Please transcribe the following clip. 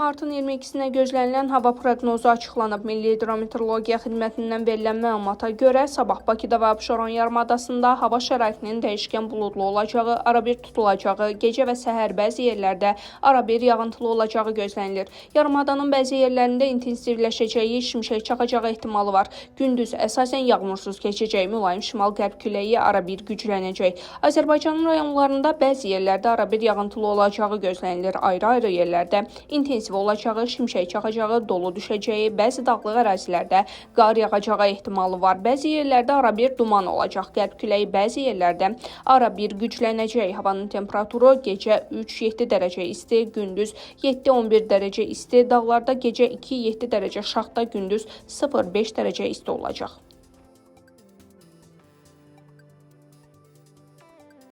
Martın 22-sinə gözlənilən hava proqnozu açıqlanıb. Milli Hidrometeorologiya Xidmətindən verilən məlumata görə sabah Bakıda və Abşeron yarımadasında hava şəraitinin dəyişkən buludlu olacağı, arabir tutulacağı, gecə və səhər bəzi yerlərdə arabir yağıntılı olacağı gözlənilir. Yarımadanın bəzi yerlərində intensivləşəcəyi, şimşək çaxacağı ehtimalı var. Gündüz əsasən yağmursuz keçəcək, mülayim şimal-qərb küləyi arabir güclənəcək. Azərbaycanın rayonlarında bəzi yerlərdə arabir yağıntılı olacağı gözlənilir. Ayrı-ayrı yerlərdə intensiv olacağı, şimşək çaxacağı, dolu düşəcəyi, bəzi dağlıq ərazilərdə qar yağacağı ehtimalı var. Bəzi yerlərdə arabir duman olacaq. Qərb küləyi bəzi yerlərdə arabir güclənəcək. Havanın temperaturu gecə 3-7 dərəcə isti, gündüz 7-11 dərəcə isti, dağlarda gecə 2-7 dərəcə şaxta, gündüz 0-5 dərəcə isti olacaq.